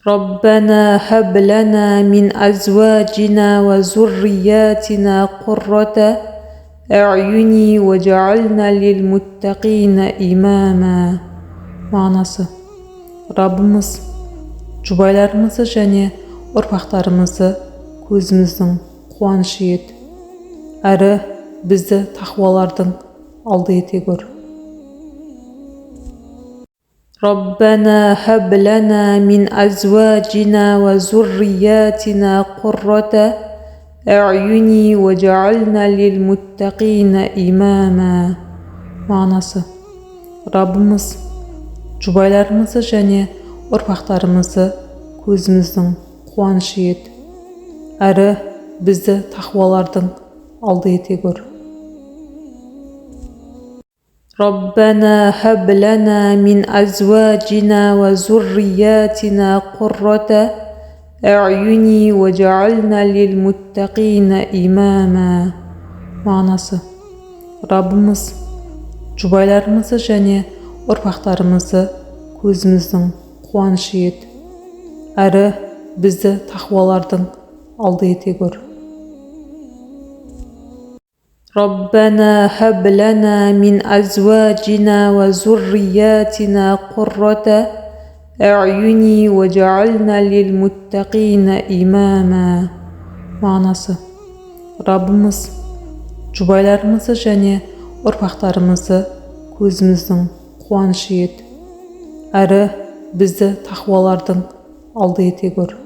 ربنا هب لنا من أزواجنا وذرياتنا قرة أعين واجعلنا للمتقين إماما. Мағынасы: Раббымыз, жұбайларымызды және ұрпақтарымызды көзіміздің қуанышы ет, әрі бізді тақуалардың алды ете көр. ربنا هب لنا من أزواجنا وذرياتنا قرة أعين واجعلنا للمتقين إماما. Мағынасы: Раббымыз, жұбайларымызды және ұрпақтарымызды көзіміздің қуанышы ет, әрі бізді тақуалардың алды ете көр. ربنا هب لنا من أزواجنا وذرياتنا قرة أعين واجعلنا للمتقين إماما. Мағынасы: Раббымыз, жұбайларымызды және ұрпақтарымызды көзіміздің қуанышы ет, әрі бізді тақуалардың алды ете көр. ربنا هب لنا من أزواجنا وذرياتنا قرة أعين واجعلنا للمتقين إماما. Мағынасы: Раббымыз, жұбайларымызды және ұрпақтарымызды көзіміздің қуанышы ет, әрі бізді тақуалардың алды ете көр.